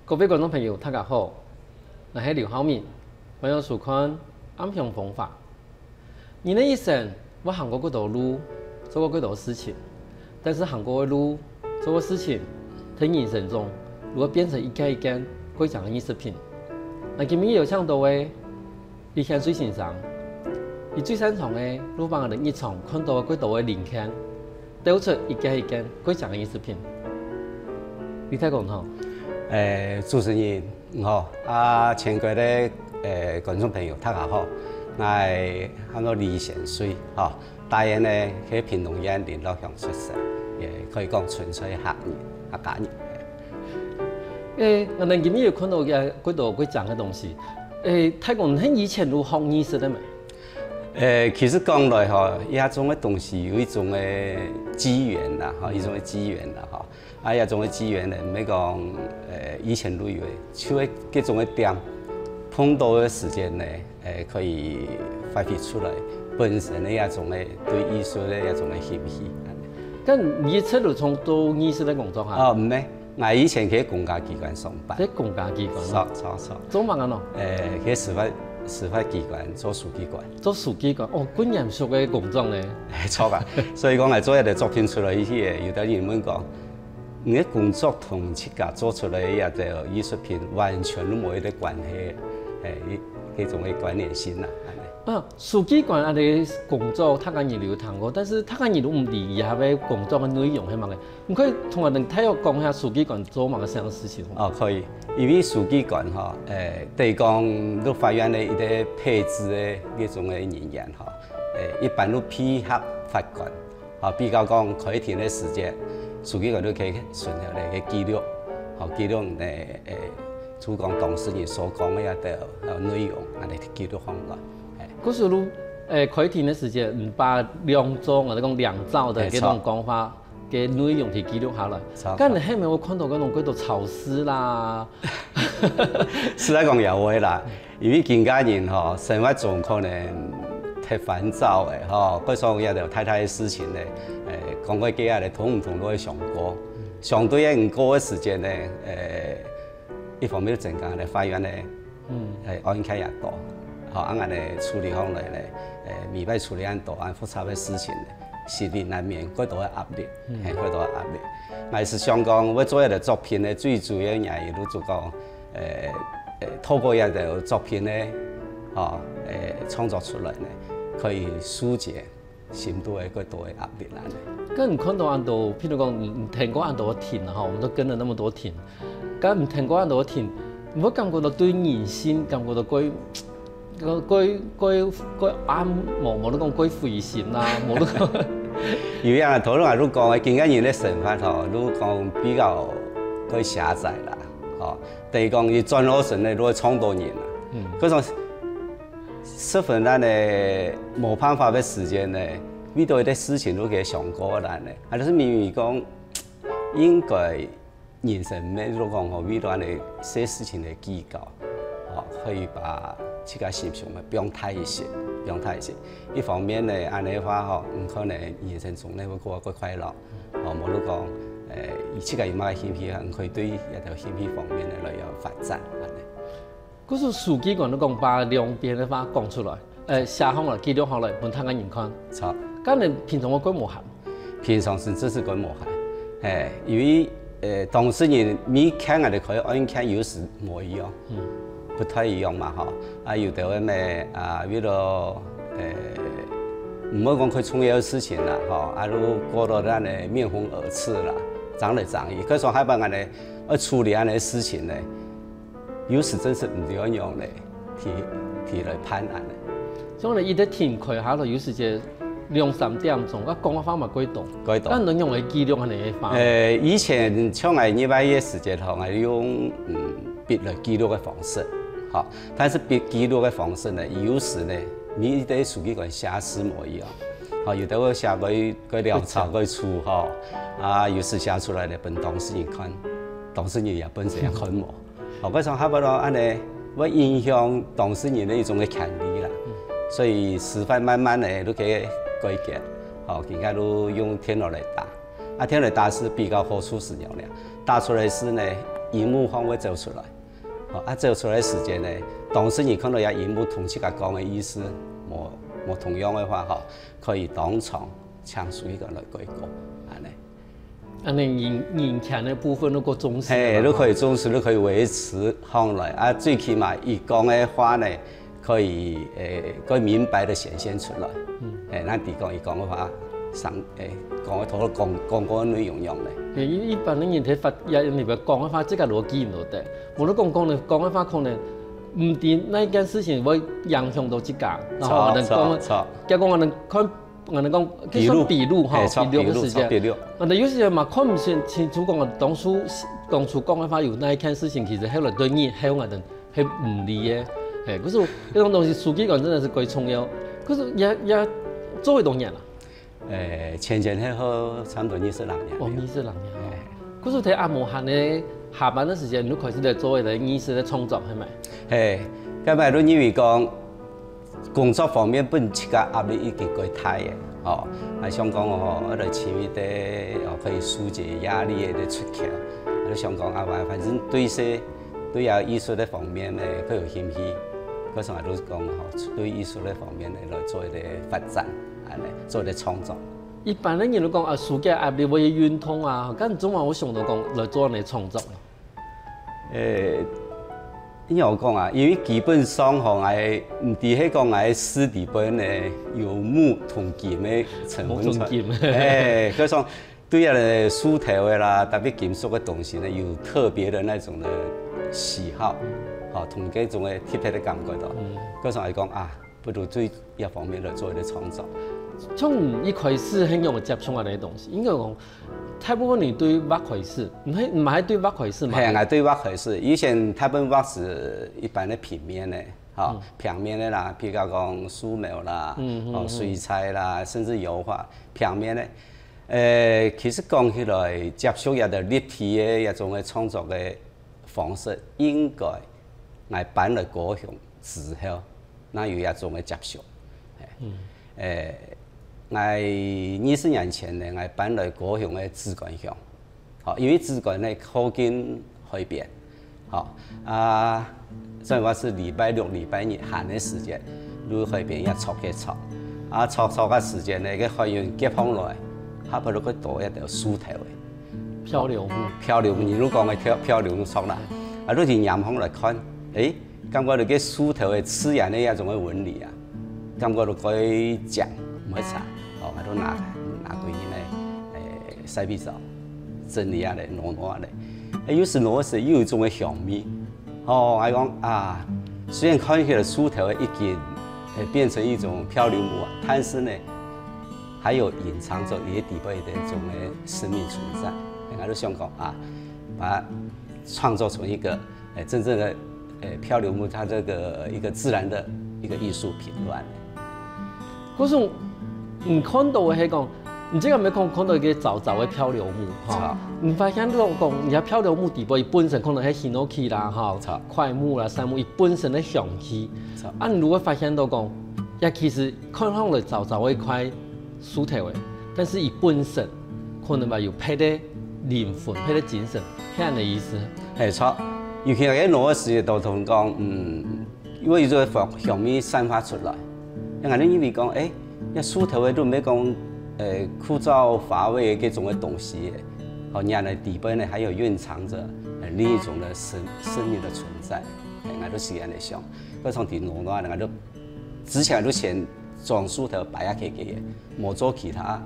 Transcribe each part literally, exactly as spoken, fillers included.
各位觀眾朋友，大家好，𠊎係劉浩明，歡迎收看《暗香風華》。人个一生會行過幾多路，做過幾多事情，但是行過个路、做過事情，在人生中就會變成一件一件過靚个藝術品。𠊎今日邀請到个李顯瑞先生，佢最擅長个就係分𠊎等日常看到个過多个零件， 鬥出一件一件過靚个藝術品。李太公好。誒，主持人你好，啊，全國个誒觀眾朋友大家好，𠊎喊做李顯瑞，吼，大漢呢係屏東縣麟洛鄉出世，也可以講純粹客人、客家人。誒，𠊎等今日有看到个過多過靚个東西。誒，太公，你以前有學藝術个無？ 誒，其實講來吼，這種个東西有一種个機緣啦，吼，一種个機緣啦，吼。啊，這種个機緣呢，毋係講，誒，以前就有个，就係該種个店，碰到个時間呢，誒，可以發揮出來本身个這種个對藝術个這種个興趣。但你一直都從做藝術个工作哈？哦，毋係， 𠊎以前去公家機關上班。在公家機關？著著著。做麼个呢？誒，去司法司法機關做書記官。做書記官，哦，恁嚴肅个工作呢。著啊，所以講𠊎做一個作品出來以後，有兜人問講，你个工作同自家做出來个這藝術品完全都無一個關係，誒，該種个關聯性啊，恁呢。啊，書記官恁呢工作，大家人都有聽過，但是大家人都毋知佢个工作个內容係麼个。 你可以同𠊎等大約講一下書記官做麼个樣个事情無？哦，可以。因為書記官吼，誒，等於講立法院个一個配置个該種个人員吼，誒，一般都配合法官，吼，比較講開庭个時間，書記官都可以順續來去記錄，吼，記錄呢，誒，就講當事人所講个一個內容，恁呢記錄下來。故所都，誒，開庭个時間，你把兩造，𠊎等講兩造个該種講法， 个內容去記錄下來。該你係毋係會看到該種幾多吵事啦？實在講也會啦，因為今个人吼，生活中可能忒煩躁个吼，各種各樣个大大个事情呢，誒，講過幾下咧，通通都會想過。相對个毋過个時間呢，誒，一方面增加咧法院呢， 嗯，誒，案件也多，吼，恁樣个處理方面咧，誒，每擺處理恁多恁複雜个事情咧，心理難免過多个壓力，係過多个壓力。𠊎係想講，會做一個作品咧，最主要原因就係講，誒，誒，透過一個作品咧，吼，誒，創作出來咧，可以紓解 心肚个過多个壓力恁呢。該你看到恁多，譬如講，你你聽過恁多个庭啊，哈，我們都跟了那麼多庭，該你聽過恁多个庭，你會感覺到對人性感覺到過過過過過暗，無無你講過灰心啦，無你講。有影啊，頭先啊，你講个今个人个生活吼，你講比較過狹窄啦，吼，等於講佢轉落身呢，你會撞到人啊。嗯，該種十分咱个無辦法个時間呢， 遇到一個事情都可以想過恁呢，啊，就是明明講應該人生毋係講吼，為了恁呢小事情來計較，吼，可以把自家心胸放大一些，放大一些。一方面呢，恁呢个話吼，你可能人生中呢會過得過快樂，吼，無論講，誒，以自家有麼个興趣啊，你可以對這條興趣方面呢來有發展，恁呢。 故所書記官都講把兩邊个話講出來，誒，寫下來，記錄下來，分大家人看。著。該你平常會過無閒？平常時真係過無閒，嘿，因為，誒，當事人每件𠊎兜開案件有時無一樣，嗯，不太一樣嘛，吼。啊，有兜个咩，啊，為了，誒，毋好講開重要个事情啦，吼，啊，都過到恁呢面紅耳赤啦，爭來爭去。可以講下擺恁呢，愛處理恁呢个事情呢， 有時真係毋知愛仰般來去去來辦恁呢。像你一個庭開下來，有時節兩三點鐘，啊講个話嘛過多。過多。該你仰般記錄恁呢个話？誒，以前像𠊎入來个時節吼，𠊎用嗯筆來記錄个方式，吼，但是筆記錄个方式呢，有時呢，每一個書記官寫字無一樣，吼，有兜會寫過過潦草過粗吼，啊，有時寫出來呢，分當事人看，當事人也本身也看無。 哦，該種差不多恁呢，會影響當事人个一種个權利啦。所以司法慢慢个都去改革，吼，今下都用電腦來打。啊，電腦來打字比較好處係仰仔，打出來字呢，螢幕項會走出來。哦，啊，走出來个時間呢，當時你看到這螢幕同自家講个意思無無同樣个話，吼，可以當場請書記官來改過，恁呢。恁呢人人權个部分，如果重視个話，嘿，你可以重視，你可以維持下來。啊，最起碼佢講个話呢，可以，誒，可以明白个顯現出來。嗯。誒，咱知講佢講个話，上，誒，講个頭講講个內容樣呢。因為一般个人在發言裡邊講个話，自家都記毋到个。無論講講个講个話，可能毋知哪一件事情會影響到自家，然後可能講，著，著。結果可能看，可能講，比如，算比如吼，嘿，著，比如个時間，比如，著，比如。可能有時嘛看毋清清楚講，當初講出講个話有哪一件事情，其實後來對日後啊等 係毋利个。嘿，可是這種東西，書記官真的是蓋重要。可是也也做幾多年了？誒，前前後後差不多二十六年了。哦，二十六年哦。嘿。可是在阿毛還个下班个時間，你就開始來做一個藝術个創作，係無？嘿，該擺就因為講工作方面分自家壓力已經蓋大个，吼，啊，想講哦，愛來尋一個哦可以紓解壓力个出口，啊，就想講啊，反反正對這 對啊藝術个方面呢，佢有興趣，該時候就講吼，對藝術个方面呢來做一個發展，恁呢做一個創作。一般个人都講啊，紓解壓力會運動啊，但總係有想到講來做恁呢創作咯。誒，應該講啊，因為基本上吼，𠊎毋知係講𠊎字裡背呢有木同金个成分在。木同金。誒，所以說 對啊，樹頭个啦，特別金屬个東西呢，有特別的那種的喜好，吼，同這種个特別的感覺到。嗯。所以講啊，不如對這方面來做一個創作。從一開始很有接觸啊那些東西，應該講，大部分你對畫開始，你還你還對畫開始嘛？嘿，𠊎對畫開始，以前大部分畫係一般的平面的，吼，嗯。平面的啦，譬如講素描啦，嗯，嗯，哦，嗯。水彩啦，甚至油畫，平面的。 誒，其實講起來，接觸這個立體个這種个創作个方式，應該𠊎搬來高雄之後，正有這種个接觸。嘿。嗯。誒，𠊎二十年前呢，𠊎搬來高雄个紫關鄉，吼，因為紫關呢靠近海邊， 吼，啊，所以話係禮拜六、禮拜日閒个時間，就去海邊也坐个坐。啊，坐坐个時間呢，該海湧急上來，下背就會多一條樹頭个。漂流木。漂流木，你就講个漂，漂流木著啦。啊，就去拈上來看，誒，感覺到該樹頭个自然个這種个紋理啊，感覺到蓋靚，毋會差。哦，𠊎就拿，拿過去呢，誒，曬被子，整理下來，挪挪下來。誒，有時挪時又有一種个香味。 哦，𠊎講啊，雖然看起來樹頭已經，誒，變成一種漂流木啊，但是呢，還有隱藏著佢个底背的一種的生命存在。𠊎就想講啊，把它創作成一個，誒，真正的，誒，漂流木，它這個一個自然的一個藝術品出來。 故所你看到个係講，你這個毋係講看到一個燥燥个漂流木，吼。著。你發現到講，你个漂流木底背本身可能係hinoki啦，吼，著。檜木啦、杉木，佢本身个香氣。著。啊，你就會發現到講，也其實看上來燥燥个一塊樹頭个，但是佢本身可能嘛有別个靈魂、別个精神，係恁个意思。係，著。尤其係該挪个時節，都同講，嗯， 因為這个香，香味散發出來。𠊎就認為講，誒，這樹頭个都毋係講，誒，枯燥乏味个這種个東西，誒，哦，原來底背呢還有蘊藏著，呃，另一種的生，生命的存在。誒，𠊎都是恁樣想。所以從底挪挪，𠊎就之前就先將樹頭擺下去个，無做其他，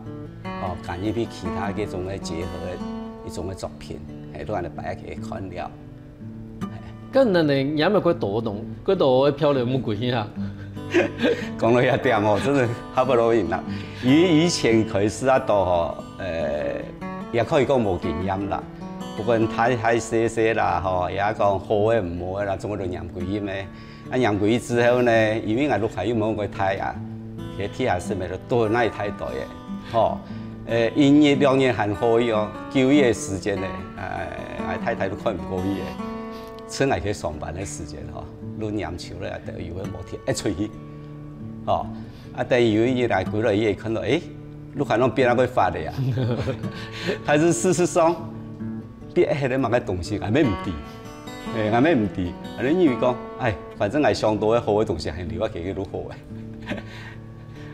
哦，加入去其他這種个結合的一種个作品，誒，都恁樣擺下去看了。 該恁呢，你也毋係幾多棟，幾多个漂流木歸去啊？講到這點哦，真的差不多贏啦。以，以前開始啊，都吼，呃，也可以講無經驗啦。不管大大細細啦，吼，也講好个毋好个啦，總歸都拈歸去咩。啊，拈歸去之後呢，因為𠊎屋下又無幾大啊，該地下室咩都都哪大堆个。 吼，誒，一日兩日還好哦，久一个時間呢，誒，𠊎太太都看毋過去个。趁𠊎去上班个時間吼，就拈樹仔啊，等有个無停，一出去，吼，啊，等有一日來歸來，佢也看到，誒，就看到變啊會發个啊。但是事實上，別个係麼个東西，𠊎乜毋知，欸，𠊎乜毋知。恁樣因為講，唉，反正𠊎想到个好个東西，還留下佢个就好个。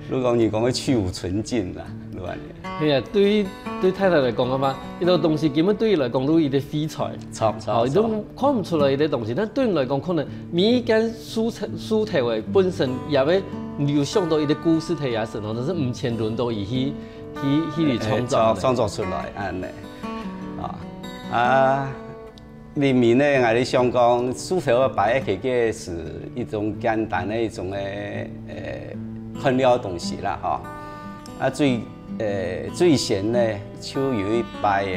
就講人講个去蕪存菁啦，就恁樣。係啊，對於對太太來講个話，一個東西根本對佢來講都一個廢材。著著著。哦，佢都看毋出來一個東西，但對你來講，可能每一間書冊書頭个本身也會有想到一個故事在佢身上，但是毋曾輪到佢去去去創造。創創作出來恁樣。啊啊！ 裡面呢，𠊎想講，書頭擺个係一種簡單个一種个，呃，看了个東西啦，吼。啊，最，呃，最先呢，就有一擺个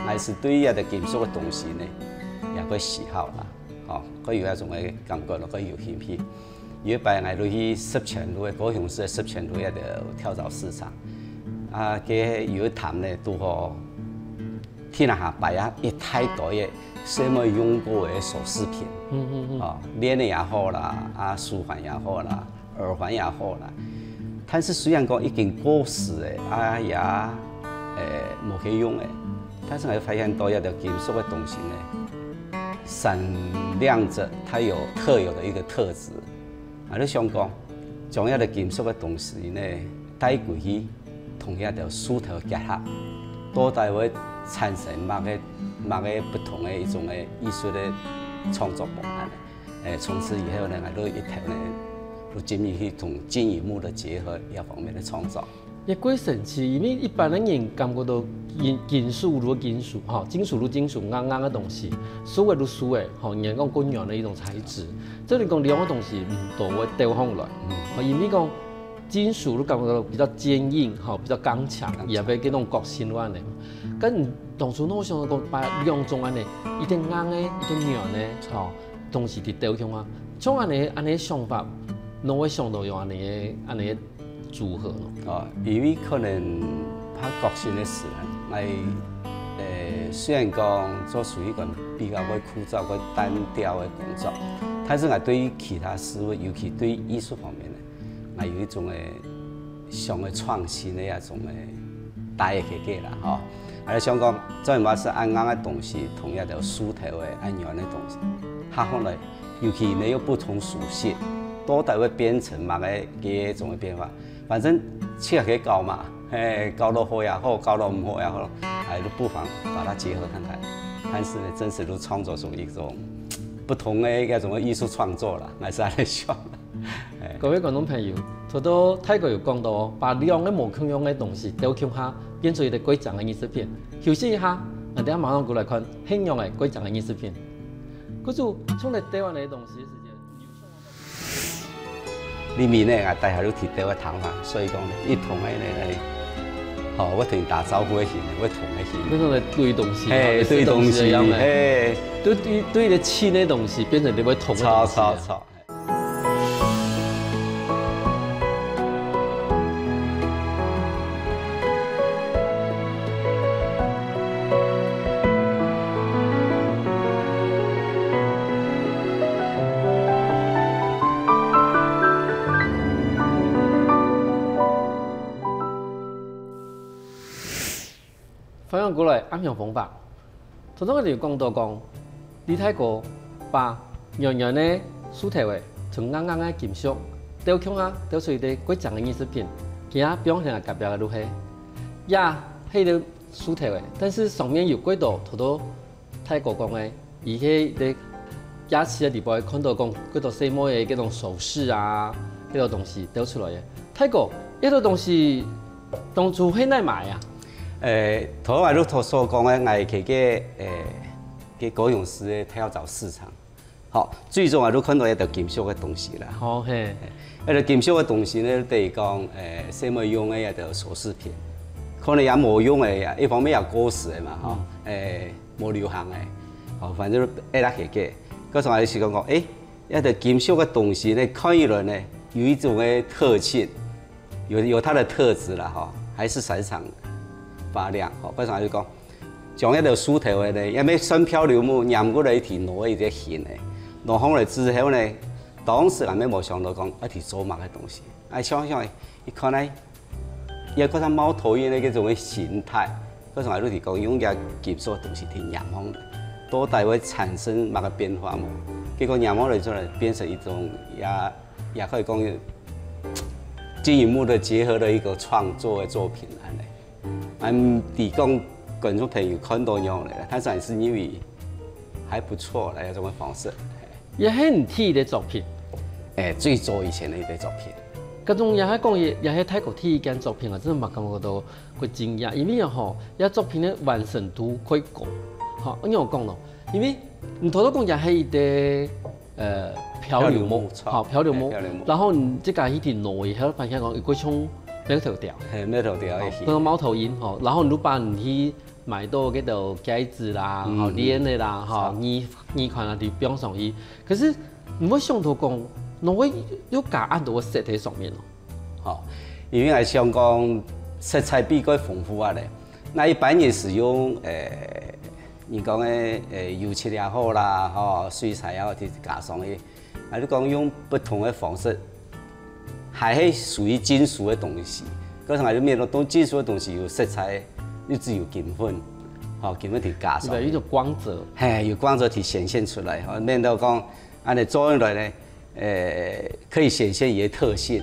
，𠊎係對這個金屬个東西呢，也較喜好啦，吼，較有那種个感覺，較有興趣。有一擺𠊎就去十全路个高雄市个十全路个跳蚤市場，啊，該有一攤呢，拄好 天下擺啊，一大堆个細妹用過个首飾品，嗯嗯嗯。哦，鏈仔也好啦，啊，手環也好啦，耳環也好啦。但是雖然講已經過時个，啊也，欸，無去用个，但是𠊎發現到一個金屬个東西呢，閃亮著它有特有的一個特質。 𠊎就想講，將這個金屬个東西呢，帶歸去同這條樹頭結合，到底會產生麼个麼个不同个一種个藝術个創作無恁呢？欸，從此以後呢，𠊎就一頭呢，就進入去同金魚目个結合這方面个創作。 也過神奇，因為一般个人感覺到金金屬就金屬吼，金屬就金屬，硬硬个東西，樹仔就樹仔吼，人講較軟个一種材質。照理講兩個東西毋多會鬥䟘來，吼，因為講金屬就感覺到比較堅硬吼，比較剛強，也會該種個性恁呢。該你當初哪想到講把兩種恁呢，一點硬个，一點軟个吼，東西去鬥共下，像恁呢恁呢想法，哪會想到有恁呢个恁呢个 組合呢？哦，因為可能較個性个事啦，𠊎，呃，雖然講做屬於一個比較會枯燥、會單調个工作，但是𠊎對於其他事物，尤其對藝術方面呢，𠊎有一種个想要創新个那種个大个計畫啦，吼。啊，想講，做麼个係恁硬个東西，同一條樹頭个恁軟个東西，合䟘來，尤其呢有不同屬性，到底會變成麼个該種个變化？ 反正試下去搞嘛，嘿，搞到好也好，搞到毋好也好，還是不妨把它結合看看。但是呢，真實都創作出一種不同的一種藝術創作啦，還是恁樣想。哎。各位觀眾朋友，頭頭大哥有講到哦，把兩個無共樣个東西鬥共下，變出一個蓋靚个藝術品。休息一下，𠊎等下馬上過來看，還有个蓋靚个藝術品。故所，從來鬥恁樣个東西个時間， 裡面呢，𠊎帶下有提到个糖化，所以講呢，一同个呢，吼，會同你打招呼个形，會同个形。變成了堆東西，嘿，堆東西，一樣个。嘿。對，對，對个輕个東西變成你會同个東西啊。著，著，著。 歡迎過來，暗香風華。頭先𠊎等有講到講，李大哥把軟軟个樹頭仔，同硬硬个金屬，鬥共下，鬥出一個蓋靚个藝術品，佢也放在𠊎隔壁个就係，也係一個樹頭仔，但是上面有蓋多頭頭大哥講个，佢係在夜市个地方看到講，蓋多細妹个該種首飾啊，該種東西鬥出來个。大哥，這種東西當初係哪買啊？ 呃，頭先𠊎就頭所講个，𠊎去个，呃，去高雄市个跳蚤市場。好，最終𠊎就看到一條金屬个東西啦。好，嘿。嘿，該條金屬个東西呢，等於講，呃，細妹用个一條首飾品，可能也無用个呀，一方面也過時个嘛，吼，嗯。呃，無流行个，好，反正就愛來去个。該時候𠊎就想講，誒，一條金屬个東西呢，看起來呢，有一種个特性， 有，有它的特質啦，吼，還是閃閃發亮，吼。為啥就講，像那條樹頭的呢，也沒算漂流木，拈過來一提，挪一隻形的，挪上來之後呢，當時還沒無想到講，要提做麼个東西。哎，想想，一看呢，也覺得貓頭鷹那種的形態，所以𠊎就提供用這金屬个東西去黏上來，到底會產生麼个變化無？結果黏上來出來變成一種也也可以講金銀幕的結合的一個創作的作品恁呢。嗯，提供觀眾朋友看到樣嘞，但是還是認為還不錯的一種方式。也係你第一个作品。哎，最早以前的一个作品。搿種也係講也也係泰國第一件作品啊，真的嘛感覺到个驚訝，因為吼，這作品的完成度過高，吼，應該講咯，因為你頭頭講也係一个呃漂流木，漂流木，好漂流木哎漂流木，然後你這个一定挪位，還有發現講有个像貓頭鳥，嘿，貓頭鳥个不是貓頭鷹吼，然後你就把你去買到个个戒指啦，吼，鏈的啦，吼，耳耳環啊，就放上去。可是你會想到講，哪會有加恁多个色在上面咯？吼，因為𠊎想講色彩比較豐富啊咧。那一般人使用，誒，你講个，誒，油漆也好啦，吼，水彩也好，去加上去，啊，你講用不同的方式，還係屬於金屬的東西。可是𠊎就變到當金屬的東西有色彩，又只有金粉，吼，金粉去加上去。有一種光澤。嘿，有光澤去顯現出來，吼，變到講，恁呢做出來呢， 誒，可以顯現佢个特性，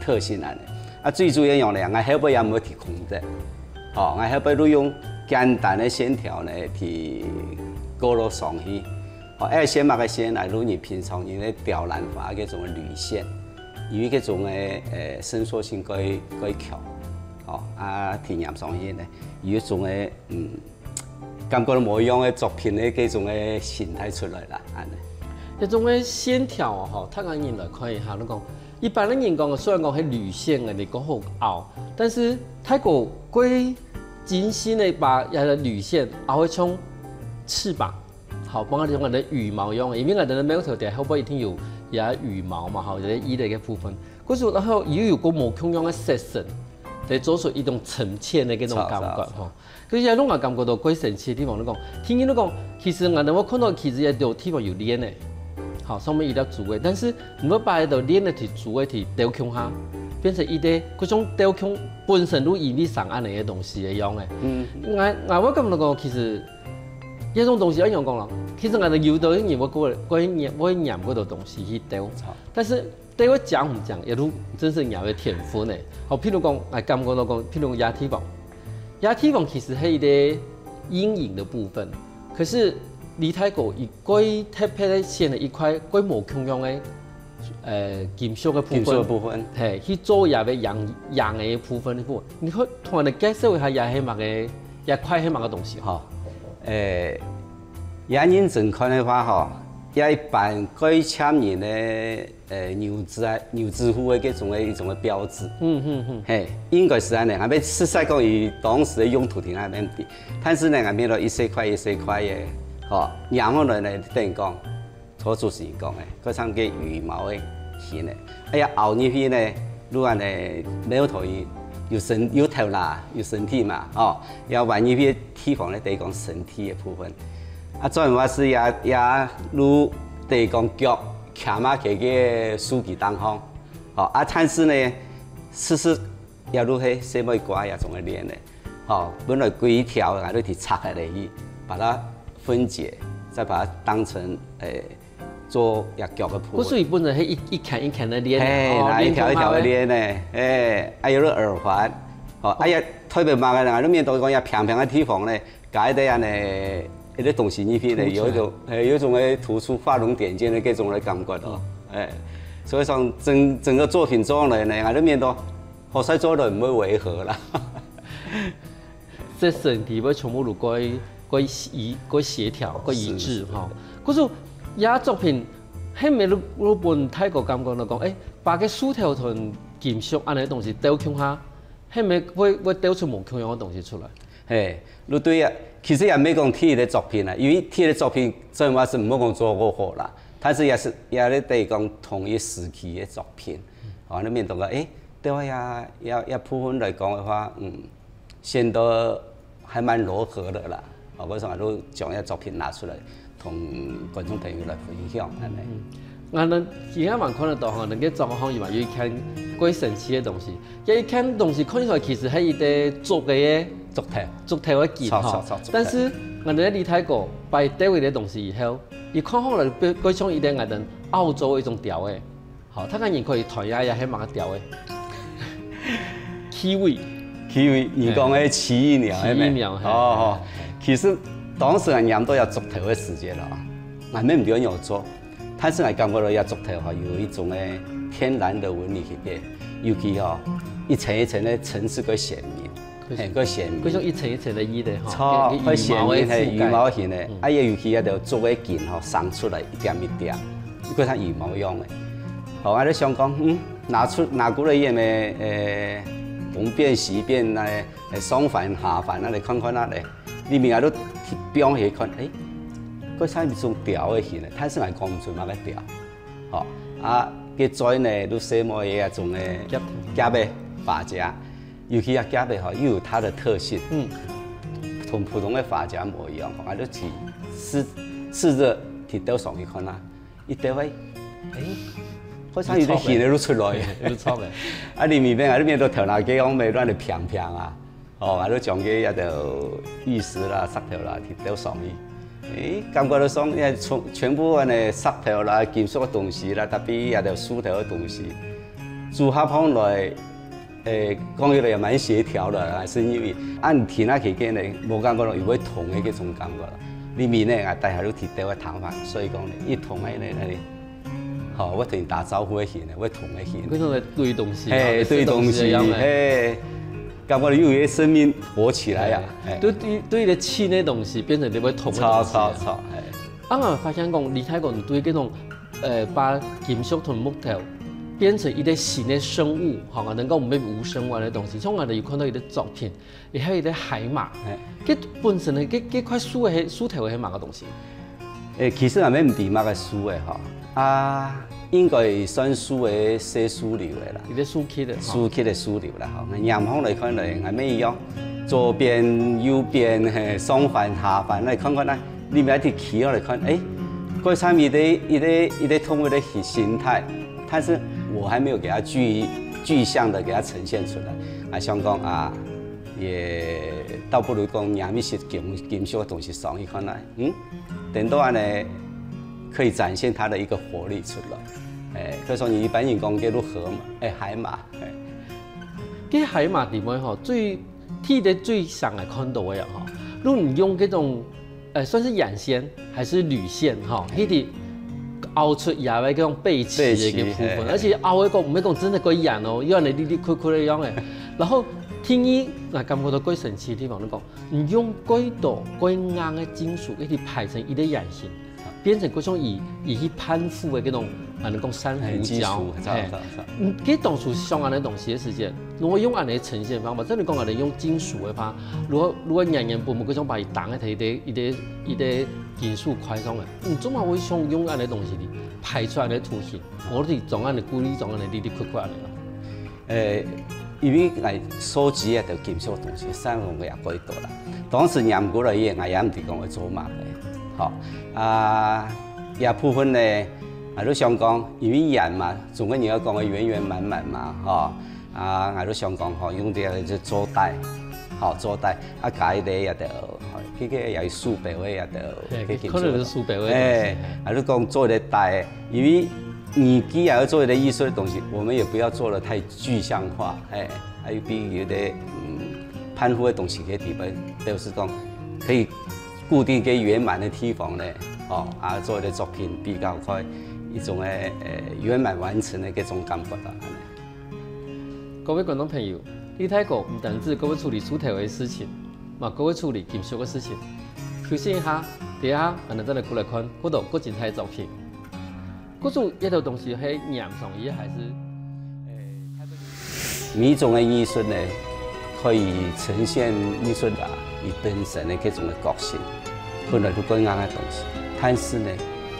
特性恁呢。啊，最主要用呢，𠊎後背也無提空的，吼，𠊎後背就用簡單的線條呢，去勾勒上去。吼，愛線麼个線啊，如你平常用个吊蘭花該種个鑢線，有一種个，誒，伸縮性較較強，吼，啊，去黏上去呢，有一種个，嗯， 感覺無一樣个作品个該種个形態出來啦，恁呢。這種个線條吼，大家人來看一下，你講一般个人講，雖然講係鑢線个，你講好拗，但是泰國過精心个把這个鑢線拗會像翅膀，好，幫佢像𠊎等羽毛一樣，因為𠊎等个貓頭鳥後背一定有這羽毛嘛，吼，這一類个部分。可是然後又有个無共樣个色澤，來做出一種沉潛个該種感覺吼。 所以也讓我感覺到最神奇的地方，你講，聽你講，其實𠊎等會看到其實也有地方有鏈个，好，上面一條竹个，但是你會把一條鏈个去竹个去吊空下，變成一個，好像吊空本身就因為生恁呢个東西一樣个。嗯，𠊎𠊎會感覺講，其實這種東西一樣講咯，其實𠊎等有的人會過會黏會黏過多東西去吊，但是 對我講毋講，也都真是人个天分呢。好，譬如講，來感覺到講，譬如講壓地方，壓地方其實係一個陰影的部分，可是李太狗以最特別的選了一塊最無共樣的，呃，金屬的部分，金屬的部分，嘿，去做也个陽陽的部分的部分。你可以同我們介紹一下，也係麼个，也塊係麼个東西？好，誒，也認真看的話吼，也一般蓋簽人的 誒，牛仔啊，牛仔褲个這種个一種个標誌。嗯嗯嗯。嘿，應該係恁呢，𠊎乜實在講，佢當時个用途定係恁呢，但是呢，𠊎乜落一細塊一細塊个，吼，然後呢，呢，等於講，頭主持人講个，佢像个羽毛个形个，哎呀，拗入去呢，如果呢，貓頭鷹有身有頭啦，有身體嘛，吼，要彎入去个地方呢，等於講身體个部分。啊，轉話係也也如等於講腳 徛啊佢个樹枝頂項，吼，啊，但是呢，事實也就係細妹瓜也總會練呢，吼，本來規條啊，就去拆下來去，把它分解，再把它當成誒做一腳个蹼。故所以本來係一一圈一圈个練，嘿，哦那一條一條个練練呢，哎，啊有个耳環，吼，哎呀，特別嘛个人，就面對講也平平个地方呢， 加一點恁呢，一个東西入去呢，凸出來有一種，誒，有一種誒突出畫龍點睛的這種的感覺哦，誒，所以講整整個作品做來呢，𠊎都面到，好彩做得毋會違和啦。這身體會全部都過過一過協調、過一致哈。可是這作品，係毋係你你本大个感覺就講，誒，把个樹頭同金屬恁呢東西鬥共下，係毋係會會鬥出無共樣个東西出來？ 嘿，就對啊，其實也毋係講第一个作品啦，因為第一个作品真話係毋好講做過好啦，但是也係也係等於講同一時期个作品，哦，你面對講，誒，對啊，也也也部分來講个話，嗯，顯得還蠻柔和的啦。哦，我想都將這作品拿出來同觀眾朋友來分享，恁呢。𠊎等今下還看得到吼，𠊎等个桌項有嘛有一件蓋神奇个東西。這一件東西看起來其實係一個竹个，竹頭。竹頭个根吼。著，著，著，竹頭。但是𠊎等个李大哥擺兜仔个東西以後，佢看起來蓋，蓋像一個𠊎等澳洲个一種鳥仔。吼，大家人可以揣一下，係麼个鳥仔？Kiwi。Kiwi，你講个奇異鳥，奇異鳥，係無？係。哦，哦。其實當時𠊎拈到這竹頭个時節啦，𠊎乜毋知愛仰做。 但是𠊎感覺到這竹頭吼，有一種个天然个紋理去个，尤其吼，一層一層个層次較鮮明，嘿，較鮮明。就像一層一層个衣个吼，著，較鮮明，嘿，羽毛个覆蓋。羽毛型个，嗯。啊，也尤其該條竹个根吼，生出來一點一點，就像羽毛樣个。好，𠊎就想講，嗯，拿出，拿過來這个，呃，東邊西邊啊，呃，上翻下翻啊，來看看啊，來。 裡面𠊎就放去看，誒，該像一種鳥个形个，但是𠊎講毋出麼个鳥。吼，啊，該嘴呢，就細妹个該種个夾，夾个花甲，尤其啊夾个吼，又有它的特性，嗯。同普通个花甲無一樣，𠊎就去試，試著去鬥上去看啊。 一兜仔，誒，好像有兜形仔就出來。有著个。啊，裡面啊，裡面都頭那个樣仔，亂得平平啊。哦，啊，就將該一兜玉石啦、石頭啦，去鬥上去。誒，感覺到上，因為全，全部恁呢石頭啦、金屬个東西啦，特別一兜石頭个東西，組合起來， 誒，講起來也蠻協調的啦，係因為恁呢定下去个呢，無感覺到有會痛个該種感覺啦。裡面呢，啊，大家都提到个頭髮，所以講呢，一痛个呢，那裡，吼，會同你打招呼个形呢，會痛个形。該種來對東西，嘿，吼，對東西，食東西一樣个。嘿，感覺有一個生命活起來啊，嘿。嘿。對，對，對你个親个東西變成你會痛个東西啊。著，著，著，嘿。啊，𠊎發現講，李大哥你對該種 呃，把金屬同木頭變成一個新个生物，吼，𠊎等講毋係無生物个東西。像𠊎等有看到一個作品，佢係一個海馬，嘿。佢本身个，佢，佢塊樹个，樹頭个係麼个東西？誒，其實𠊎乜毋知麼个樹个吼，啊，應該算樹个細樹瘤个啦。一個樹級个，吼。樹級个樹瘤啦，吼。𠊎仰般來看呢，𠊎乜一樣，左邊、右邊，嘿，上翻、下翻，來看看呢。 你乜愛去企落來看，誒，該上面一個，一個，一個動物个形，形態，但是我還沒有給它具，具象的給它呈現出來。啊，想講啊，也倒不如講拈一些金，金屬个東西上去看啊，嗯，等到恁呢，可以展現它的一個活力出來。誒，所以說你一般人講叫做河馬，誒，海馬，誒。該海馬裡面吼，最 第一个最常來看到个啊，吼，如果你用這種，呃，算是眼線還是鋁線，吼，嘿。去凹出來个這種背鰭个部分，背鰭，嘿，嘿。而且凹个講，毋係講真个蓋圓哦，有恁呢彎彎曲曲个樣个。然後第二，𠊎感覺到蓋神奇个地方，就講，你用蓋多、蓋硬个金屬，一直排成一個圓形。 變成各種以，以去攀附个這種，啊，人講珊瑚礁，嘿，金屬，嘿。著，著，著。嗯，佢當初想恁呢東西个時間，如果用恁呢呈現方法，真个講恁呢用金屬个話，如果，如果黏黏本本，各種把佢當个一個，一個，一個金屬塊上个，你做麼會想用恁呢東西去排出恁呢圖形？我是裝恁呢，故意裝恁呢，彎彎曲曲恁呢咯。 誒，因為𠊎收集个就金屬東西，算講个也蓋多啦。當時拈過來个，𠊎也毋知講愛做麼个，吼。啊，這部分呢，𠊎就想講，因為圓嘛，中國人愛講个圓圓滿滿嘛，吼。啊，𠊎就想講，吼，用這個去做袋，吼，做袋，啊，加一個也得，吼，這個也有書包个也得，嘿，這個可能係書包个東西，嘿，嘿。啊，就講做一個袋，因為你既然要做一個藝術的東西，我們也不要做得太 具象化，哎，還有比如个，嗯，攀附个東西个地方，就是講可以固定个圓滿个地方呢，哦，啊，做个作品比較快一種个，呃，圓滿完成个這種感覺啦。各位觀眾朋友，李大哥毋單止各位處理樹頭个事情，嘛各位處理金屬个事情。休息一下，等一下，𠊎等再來過來看，過多更精彩个作品。 故所這兜東西係黏上去還係，誒，每一種个藝術呢，可以呈現藝術家佢本身个這種个個性，本來就該樣个東西。但是呢，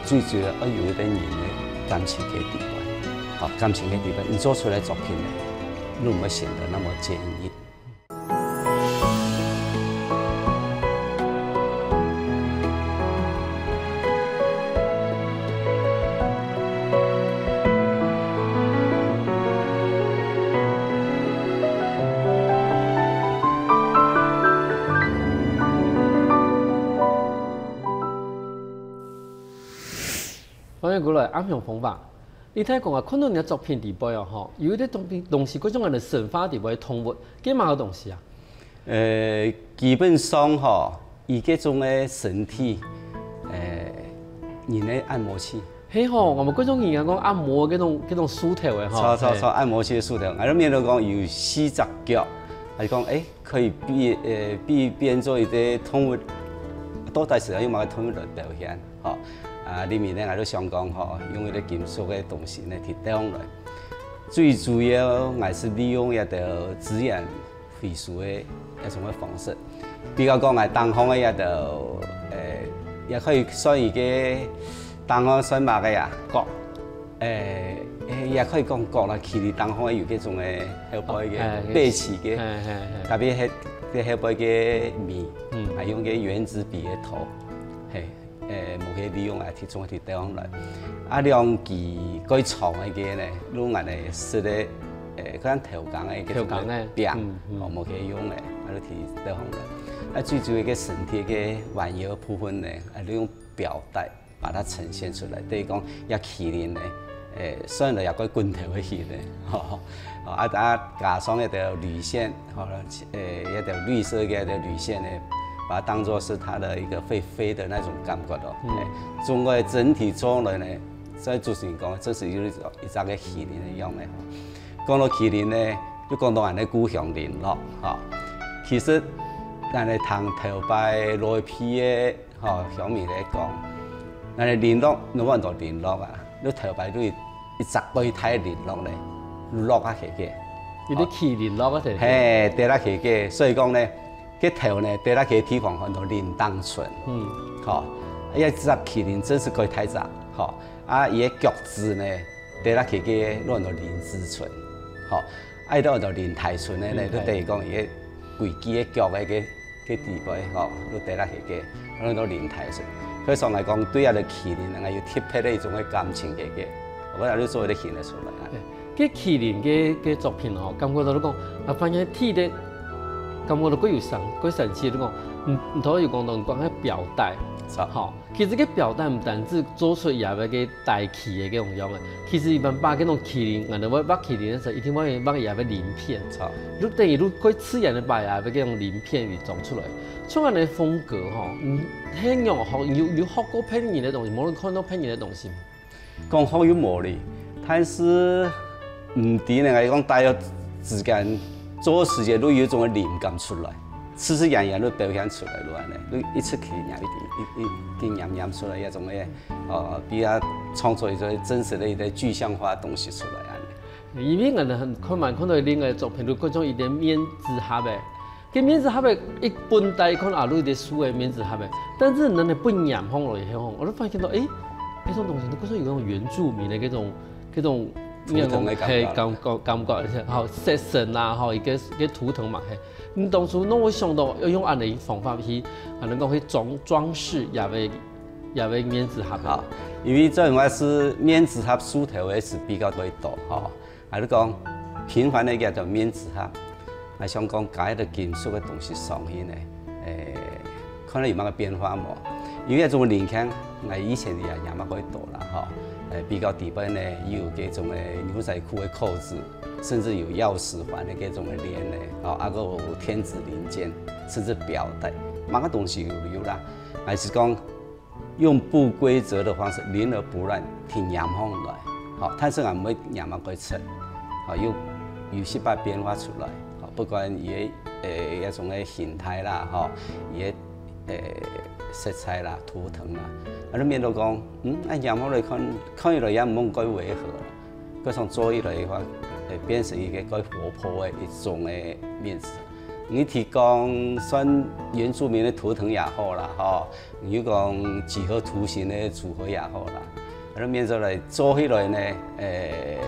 最主要愛有一個人个感情个地方，好，感情个地方，你做出來作品呢，你毋會顯得那麼堅硬。過來，暗香風華，你頭先講啊，看到你个作品底背哦，吼，有一个東東西，各種人个神話底背个動物，該麼个東西啊？呃，基本上吼，以這種个身體，呃，人个按摩器。係吼，𠊎等各種人家講按摩个該種該種梳頭个吼。著著著，按摩器个梳頭，𠊎等面頭講有四隻腳，𠊎講，欸，可以變呃變變做一个動物，到底係愛用麼个動物來表現？吼，啊，裡面呢，𠊎等想講吼，用一个金屬个東西呢，去雕上來。最主要，𠊎係利用一个自然 回收个一種个方式。比較講，𠊎頂項个這兜，呃，也可以算一个頂項算麼个啊？角。呃，也可以講角啦，麒麟頂項个有這種个後背个，背鰭个，特別係這後背个尾，還用个原子筆个頭，係。 呃，無去利用啊，提重去掉上來。啊，兩支較長个呢，用𠊎等食个，呃，像頭韁个，頭韁个，柄，哦，無去用个，啊，就提掉上來。啊，最主要个身體个彎腰部分呢，啊，利用錶帶把它呈現出來。等於講，這麒麟呢，呃，算來也較滾頭个形呢，吼。啊，啊，加上一條綠線， 好了，呃，一條綠色个一條綠線呢，把它當作是它的一个會飛的那種感覺咯。嗯。欸，總个整體做來呢，在主持人講，這是有一隻一隻个麒麟个樣个。講到麒麟呢，就講到𠊎等个故鄉麟洛，吼。其實，𠊎等聽頭擺老一輩个 吼，鄉民來講，𠊎等麟洛，你看到麟洛啊，你頭擺對一隻最大麟洛呢，落下去个。有个麒麟落下去。係，跌落去个，所以講呢，該頭呢，跌落去个地方喊做麟頂村。嗯。吼，啊，這隻麒麟真係最大隻，吼，啊，佢个腳趾呢，跌落去个喊做麟趾村，吼，啊，佢个叫麟大村呢，就等於講佢个規支个腳个个 个地位，吼，就跌落去个，喊做麟大村。所以上來講，對這个麒麟，𠊎有特別个一種个感情个个，𠊎就做一个形象出來啊。該麒麟个个作品吼，感覺到你講，啊，反而睇个，感覺到較有神，較神奇，你講，嗯，你頭先有講到你講个錶帶，吼，其實个錶帶毋單止做出來个个大氣个該種樣个， 其實一般把該種麒麟，𠊎等會畫麒麟个時候，一定會畫佢个鱗片。著。就等於就較自然个把佢个該種鱗片給裝出來。像恁樣个風格吼，嗯，係仰學，有有學過別人个東西，無看到別人个東西。講學又無哩，但是毋知呢，𠊎講大家之間做事情都有一種个靈感出來。 自自然然就表現出來了恁樣，就一直去念，一直一一直念念出來，這種个，呃，比較創作一種真實个一个具象化个東西出來恁樣。因為𠊎等看嘛，看到另外个作品，就各種一个面紙盒个，該面紙盒个一本來看啊，就一个書个面紙盒个，但是𠊎等本念放落去吼，𠊎就發現到，欸，這種東西，各種有那種原住民个那種那種 圖騰个感覺。係，感覺感覺，好，色神啊，吼，一个一个圖騰嘛，係。你當初仰會想到愛用恁樣个方法去，啊，能夠去裝裝飾這个這个面紙盒个？好，因為這種个係面紙盒梳頭个係比較多，吼，還係講平凡个一个面紙盒。 𠊎想講加一个金屬个東西上去呢，欸，看下有麼个變化無？因為這種零件，𠊎以前也也買過多啦，吼。欸，比較底背呢，有這種个牛仔褲个扣子，甚至有鑰匙環个這種个鏈呢，吼，啊，還有電子零件，甚至錶帶，麼个東西都有啦。還係講 用不規則的方式，零而不亂，去黏上來。吼，但是𠊎毋會黏到過出，吼，有有時會變化出來。吼，不管佢个，呃，該種个形態啦，吼，佢个，呃，色彩啦、圖騰啦，啊，你免得講，嗯，恁黏上來看，看起來也毋會蓋違和啦。 該種做起來个話，會變成一个蓋活潑个一種个面紙。你提供算原住民个圖騰也好啦，吼，你講幾何圖形个組合也好啦，該面紙來做起來呢，欸，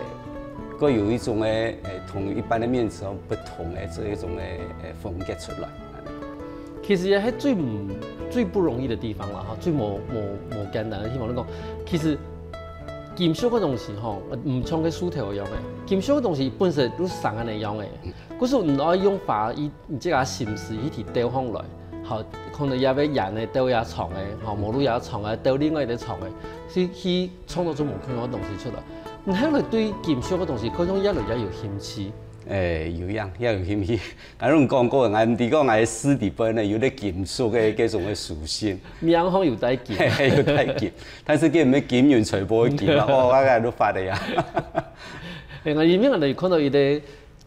蓋有一種个，欸，同一般个面紙不同个這一種个，欸，風格出來。 其實也係最毋最不容易个地方啦，吼，最無無無簡單个地方。你講，其實金屬个東西吼，呃，毋像个樹頭一樣个，金屬个東西本身就生恁樣个，可是你愛用花，你你自家心思去去雕上來，好，可能也會圓个鬥也長个，好，無論也長个鬥另外一个長个，去去創造出無共樣个東西出來。你後來對金屬个東西，可能越來越有興趣。誒，有影，也有興趣。𠊎同你講過，𠊎毋知講𠊎屍裡背呢有粒金屬个這種个屬性。名項有帶金。嘿，嘿，有帶金，但是佢毋係金銀財寶个金啊，哦，𠊎該都發个呀。誒，𠊎因為𠊎看到一个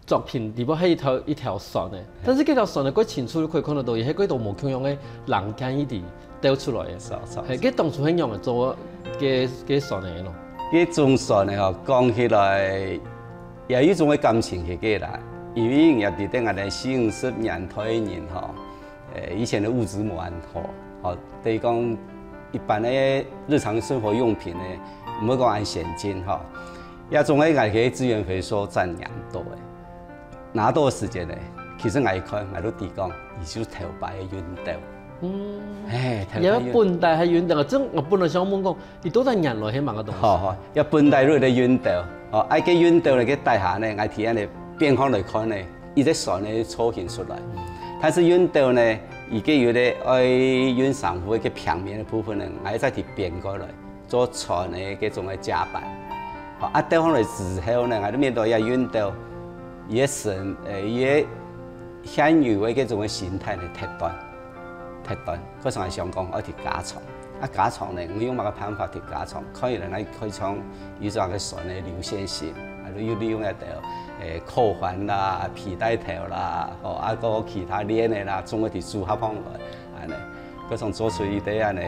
作品裡背係一條一條船个，但是這條船呢，過清楚你可以看得到，佢係過多無共樣个零件一直鬥出來个。是啊，是啊。係，這當初係仰仔做个个船个咯？這種船呢，吼，講起來也有一種个感情去个啦，因為也知得𠊎等四五十年代个人吼，誒，以前个物質無恁好，吼，等於講一般个日常生活用品呢，毋會講恁先進吼。 也總係𠊎去資源回收站拈到个，拿到个時節呢，其實𠊎一看，𠊎都知講，佢就頭擺个熨斗。嗯。嘿，頭擺个熨斗。也有本底還熨斗啊，這𠊎本來想問講，佢到底原來係麼个東西？好，好，也本底就係熨斗，哦，啊，該熨斗呢，該底下呢，𠊎提恁呢變化來看呢，一隻船个造型出來。但是熨斗呢，佢个有个愛熨衫褲个平面个部分呢，𠊎再提變過來。 做船个這種个甲板。好，啊，鬥好來之後呢，𠊎兜面對也運到，佢个身，呃，佢个現有个這種个形態呢，忒短，忒短，故所𠊎想講愛去加長。啊，加長呢，𠊎用麼个辦法去加長？可以呢，𠊎可以從以前个船个流線型，啊，又利用該兜，呃，扣環啦、皮帶頭啦，吼，啊，還有其他鏈个啦，總个去組合放落來，恁呢，故所做出一個恁呢，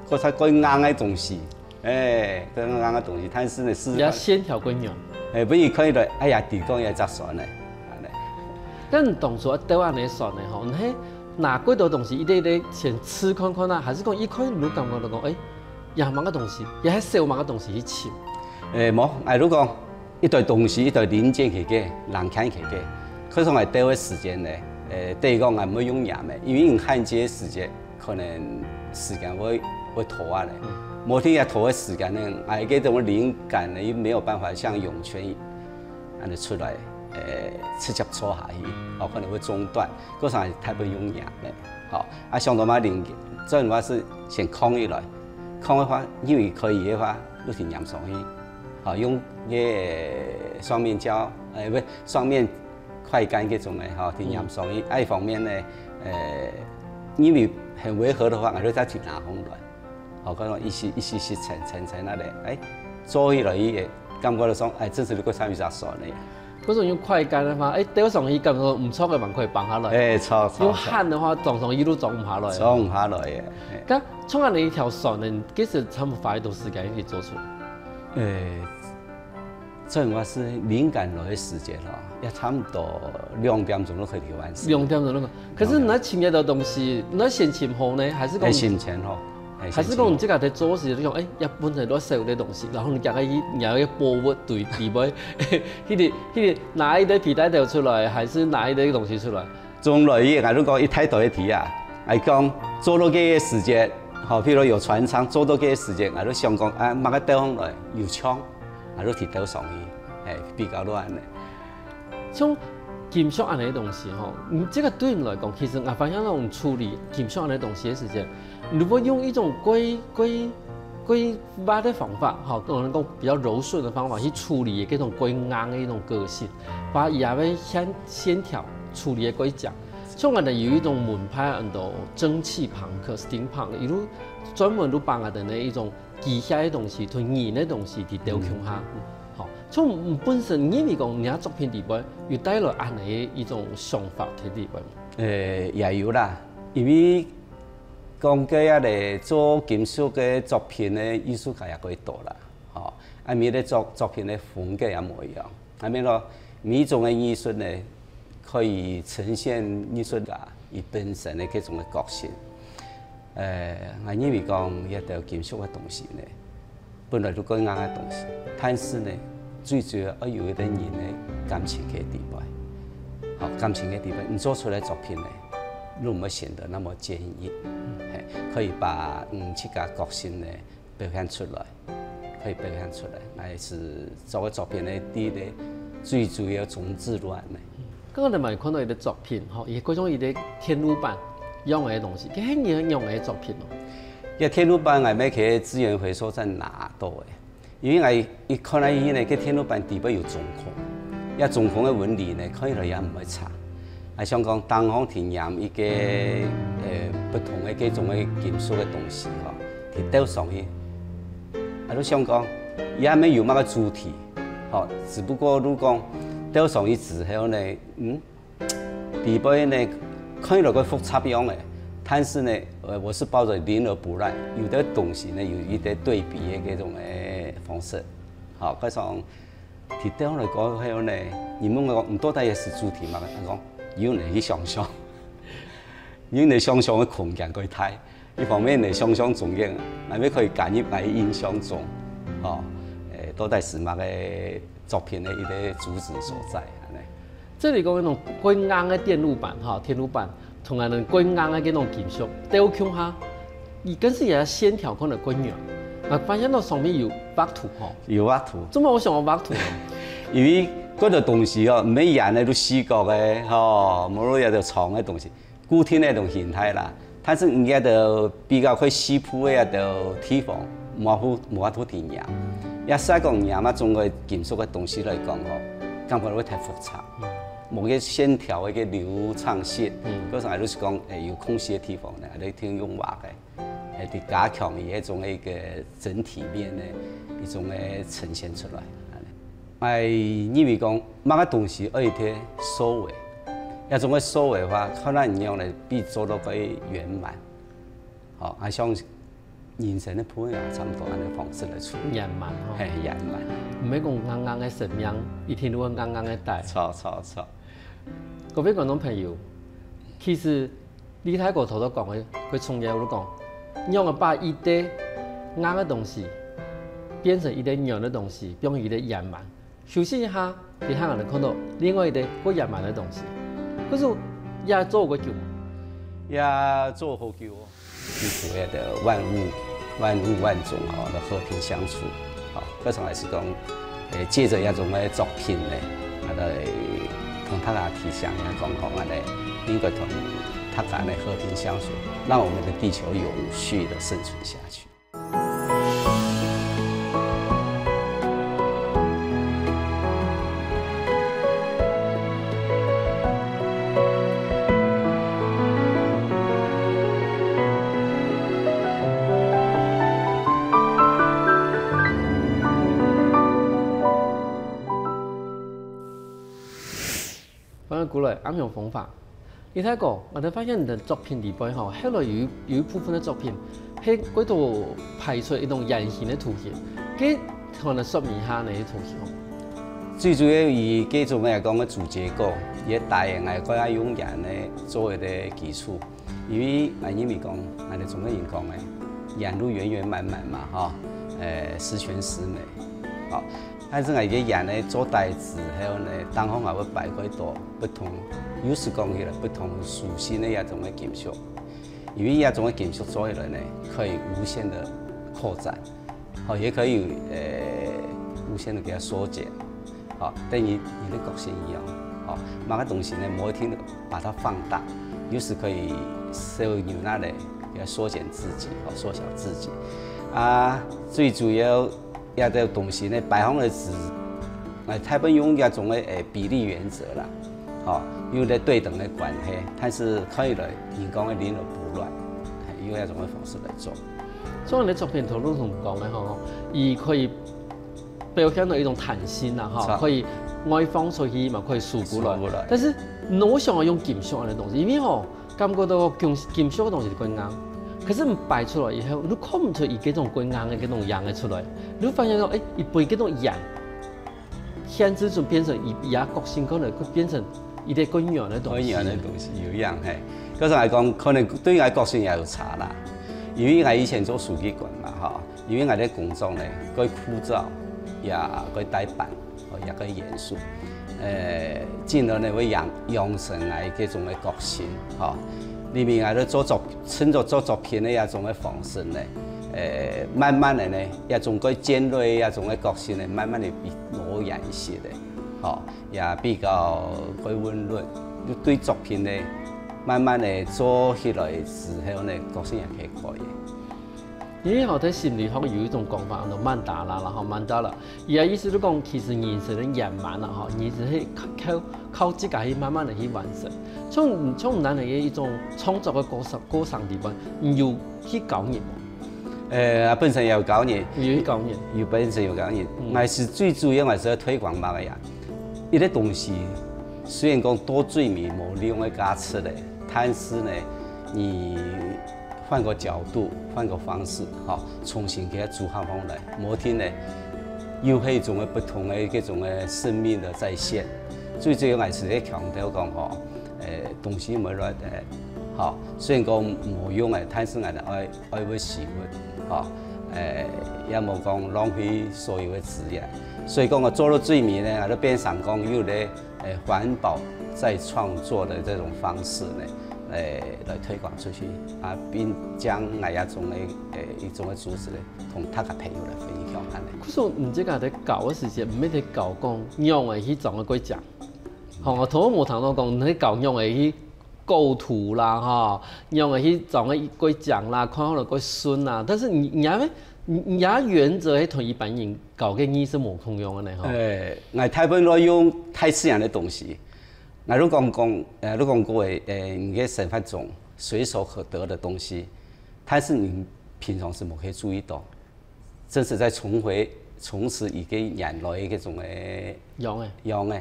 故所較硬个東西。 哎，各樣各樣个東西，但是呢，事實上，也線條較軟。哎，不過看起來，哎呀，底講也隻船呢，恁呢。但你當初鬥恁呢船呢，吼，你係拿幾多東西，一個一個先試看看啊，還是講一看你就感覺到講，哎，也麼个東西，也係少麼个東西去尋？哎，無，哎，如果一堆東西，一堆零件去个，零件去个，可是𠊎鬥个時間呢，哎，等於講𠊎毋會用鹽个，因為用焊接个時間 可能時間會，會拖啊咧。嗯。無定也拖个時間呢，𠊎个這種靈感呢，又沒有辦法像湧泉恁呢出來，呃，直接做下去，哦，可能會中斷，故所大部分用鹽个。好，啊，想到嘛，靈感，這種話係先空起來，空个話，因為可以个話，就先黏上去，好，用个雙面膠，哎，不，雙面 快乾這種个吼，去黏上去。嗯。啊，一方面呢，呃，因為很違和的話，𠊎就再去拿紅卵。吼，可能一息一息息層層層那咧，哎，做起來伊个感覺就講，哎，這係一個三米隻船个。可是用快乾个話，哎，鬥上去感覺毋錯个，蠻快放下來。哎，著，著，用著。焊个話，裝上去都裝毋下來。裝毋下來个，哎。該像恁呢一條船呢，其實差不多花幾多時間可以做出來？哎， 這種話係靈感來个時節吼，也差不多兩點鐘就可以完成。兩點鐘就可以。可是你尋得到東西，你先尋好呢，還係講，哎，先尋好，哎，還係講你自家在做時，你講，哎，也本來都少个東西，然後你夾个，你要个寶物堆裡背，迄個，迄個拿一堆皮帶頭出來，還是拿一堆東西出來？ 從來以前，如果一大堆个題啊，來講做到這個時節，吼，譬如有船艙做到這個時節，𠊎就想講，啊，麼个地方來有搶，𠊎就提到上去，哎，比較亂个。像金屬恁呢个東西吼，嗯，這個對你來講，其實𠊎發現那種處理金屬恁呢个東西个時間，如果用一種過，過，過滑个方法，吼，可能講比較柔順个方法去處理這種過硬个一種個性。 把伊个線，線條處理个過程。像𠊎等有一種門派安到蒸汽朋克，steampunk，佢就專門就把𠊎等个一種機械个東西同人个東西去鬥共下。嗯。吼，像你本身認為講，你个作品裡背有帶來恁呢个一種想法在裡背無？呃，也有啦，因為講个啊咧，做金屬个作品呢，藝術家也較多啦，吼，啊，每個作，作品个風格也無一樣。 恁呢咯，每一種个藝術呢，可以呈現藝術家佢本身个各種个個性。呃，𠊎認為講，這兜金屬个東西呢，本來就較硬个東西，但是呢，最主要愛有一個人个感情个地位。好，感情个地位，你做出來作品呢，就毋會顯得那麼堅硬，嘿，可以把，嗯，自家個性呢， 表現出來，可以表現出來，𠊎係做个作品个第一個最主要宗旨就恁呢。剛剛你嘛有看到一個作品，吼，也叫做一個天路板，樣个東西，該係你个樣个作品哦。這電路板𠊎乜去資源回收站拿到个，因為𠊎一看啊，佢呢，該電路板底背有中孔，這中孔个紋理呢，看起來也毋會差。啊，像講當方定染一個，呃，不同个各種个金屬个東西吼，去鬥上去，啊，就想講，也沒有麼个主題，吼，只不過就講鬥上去之後呢，嗯， 底背呢，看起來个複雜樣个，但是呢，呃，我是抱著零而不亂，有的東西呢，有一個對比个這種个方式。好，該種提掉來過後呢，你問𠊎講，你到底係主題嘛？𠊎講，由你去想像，由你想像个空間過大。一方面呢，想像中間，𠊎乜可以加入𠊎印象中，吼，誒，到底係麼个作品个一個主旨所在，恁呢。 這裡講該種過硬个電路板吼，電路板同𠊎等過硬个該種金屬鬥共下，佢更是也線條可能過軟。啊，發現到上面有畫圖吼，有畫圖。做麼个𠊎想愛畫圖呢？因為該個東西哦，毋係圓个，就四角个吼，無論也就長个東西，固定个一種形態啦。 但是你該兜比較會西部个該兜地方，無法度，無法度定染。也係講染啊，中國金屬个東西來講吼，感覺會太複雜。無个線條个流暢性，嗯。所以𠊎就係講，誒，有空隙个地方呢，你定用畫个，誒，去加強佢一種个一個整體面个一種个呈現出來。 𠊎認為講，麼个東西愛一個收尾，這種个收尾个話，看恁樣來比做到較圓滿。吼，啊，像人生个部分啊，差不多恁樣方式來處理。圓滿吼。嘿，圓滿。毋係講硬硬个生命，一定會硬硬个底。著，著，著。各位觀眾朋友，其實 李大哥頭頭講个，个重要就講，仰仔把一個硬个東西變成一個軟个東西，變成一個圓滿。休息一下，等下𠊎兜看到另外一個過圓滿个東西。可是也做過久嗎？也做好久哦。基督个萬物，萬物萬種哦，个和平相處。 好，非常還係講，誒，藉著這種个作品呢，啊，來同大家提醒一下，講講啊呢，應該同大家呢和平相處，讓我們的地球永續的生存下去。 歡迎過來，暗香風華。李大哥，𠊎兜發現你个作品裡背吼，後來有一，有一部分个作品，係過多排出一種圓形个圖形，該同𠊎兜說明一下呢，該圖形吼。最主要以這種來講个主結構，也大概𠊎个用圓个做一個基礎。 因為𠊎認為講，𠊎兜中國人講个，圓就圓圓滿滿嘛，吼，誒，十全十美，吼。但是𠊎个圓呢，做大之後呢，當中還會擺過多不同，有時講起來不同屬性个這種个金屬，因為這種个金屬做起來呢，可以無限的擴展。 好，也可以，呃，無限的給它縮減。好，等於你的個性一樣。好，麼个東西呢，某一天把它放大，有時可以小牛那裡給它縮減自己，好，縮小自己。啊，最主要這个東西呢，擺放个時，呃，大部分用這種个，呃，比例原則啦。 吼，有個對等个關係，但是看起來人講个零而不亂，嘿，用這種个方式來做。所以你作品頭路同講个吼，佢可以表現到一種彈性啦，吼，著。可以外放出去嘛，可以收過來。收過來。但是你想要用金屬个東西，因為吼，感覺到金，金屬个東西係較硬，可是你擺出來以後，你看毋出佢這種較硬个、這種樣个出來，你會發現到，誒，佢分這種樣 限制就變成佢，佢个個性可能會變成一個較軟个東西。較軟个東西，有影，嘿。可是來講，可能對𠊎个個性也有差啦。因為𠊎以前做書記官嘛，吼，因為𠊎个工作呢，較枯燥，也較呆板，吼，也較嚴肅。呃，進而呢，會養，養成𠊎這種个個性，吼。因為𠊎咧做作，趁著做作品个這種个方式呢，呃，慢慢个呢，這種較尖銳个這種个個性呢，慢慢个變 無顏色个，吼，也比較較溫潤，對作品个慢慢个做起來之後呢，各式人去看个。因為吼，在心理學有一種講法，叫做曼達拉啦，吼，曼達拉。佢个意思就講，其實人生个圓滿啊，吼，人生係靠靠自家去慢慢个去完成。像像咱个一種創作个過程過程裡面，你有去教人無？呃，本身也有教人，有去教人，有本身有教人，嗯，還係最主要還係要推廣麼个呀？一个東西雖然講到最尾無利用个價值咧，但是呢，你換個角度，換個方式，吼，重新給它組合起來，無定呢，又係一種个不同个這種个生命的再現。最主要還係在強調講吼，呃，東西無來的，吼，雖然講無用个，但是呢，愛愛會惜物，吼，呃，也無講浪費所有个資源。所以講啊，做到最尾呢，啊，就變成講有咧，呃，環保再創作的這種方式呢，呃，來推廣出去啊，並將𠊎這種个，呃，一種个組織呢，同大家朋友來分享恁呢。可是你這个在教个時節，毋係在教講仰仔去種个果醬，吼，我頭先無聽到講你在教仰仔去構圖啦，吼，仰仔去種个果醬啦，看好了个筍啦。但是你你也你你也原則係同一般人教个意思無共樣个呢，吼。誒，𠊎大部分都用大自然个東西。𠊎都講講，誒，都講過誒，誒，你个生活中隨手可得个東西，但是你平常時無去注意到，正係在重回重拾一个原來个這種个樣誒。樣誒。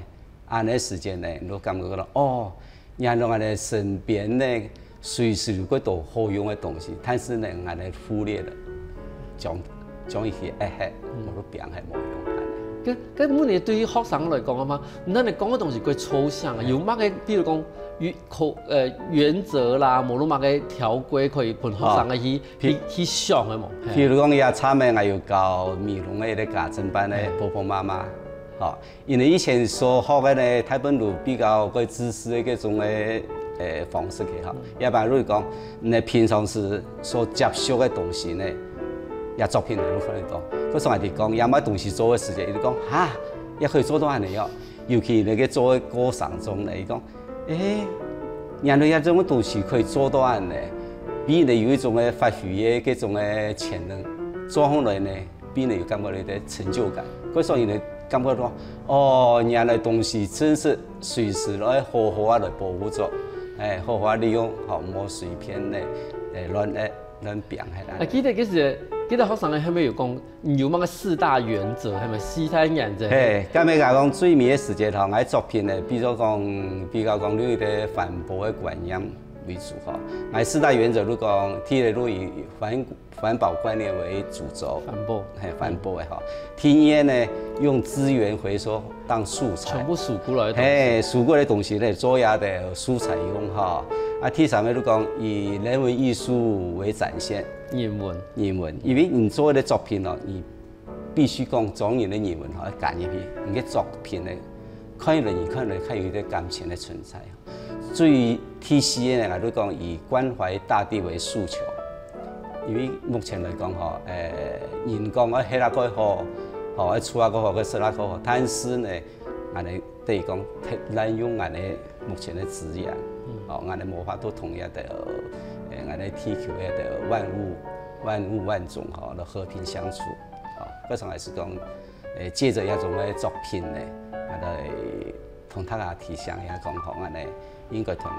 恁呢時間呢，你都感覺到，哦，原來𠊎个身邊呢，隨時有幾多好用个東西，但是呢，𠊎呢忽略了，將將一些哎嘿，嗯，我都變係無用恁呢。該該問題對於學生來講啊嘛，你那你講个東西過抽象啊，有麼个，比如講， 可呃原則啦，無論麼个條規可以分學生个去去去想个無？譬如講，也差毋多還有教美濃个一个家政班个婆婆媽媽，吼，因為以前所學个呢，大部分都比較過知識个這種个呃方式去吼，也比如講，你平常時所接觸个東西呢，也作品都可能講，可是𠊎講，也無東西做个時間，佢講哈，也可以做到恁呢哦。尤其那个做个過程中呢，佢講。 誒，原來有這種東西可以做到恁呢，比人有一種个發揮个這種个潛能，做好來呢，比人有感覺到一个成就感。所以呢，感覺到，哦，原來東西真係隨時來好好啊來保護著，誒，好好啊利用，吼，毋好隨便呢，誒，亂誒。 亂變係啦。啊，記得其實，記得學生个後面有講，有麼个四大原則，係咪？四大原則。嘿，今日講最尾个時間吼，𠊎作品呢，比如講，比較講有一个環保个觀念為主吼。𠊎四大原則，如果第一个，如以環環保觀念為主軸，環保。嘿，環保个吼。第二个呢，用資源回收當素材。全部收過來个東西。嘿，收過來个東西呢，做下个素材用吼。啊，第三个，就講以人文藝術為展現。 人文。人文，因為你做个作品哦，你必須講將人个人文吼，愛加入去，你个作品呢，看起來你看起來較有一个感情个存在。至於第四个呢，𠊎就講以關懷大地為訴求，因為目前來講吼，誒，人講愛歇啊較好，吼，愛厝啊較好，愛食啊較好，但是呢，𠊎呢，等於講，濫用𠊎呢目前个資源，哦，𠊎呢無法度同這个，誒，𠊎呢地球个萬物，萬物萬種吼，來和平相處。哦，所以𠊎係講，誒，藉著這種个作品呢，啊，來同大家提醒一下講吼，𠊎呢應該同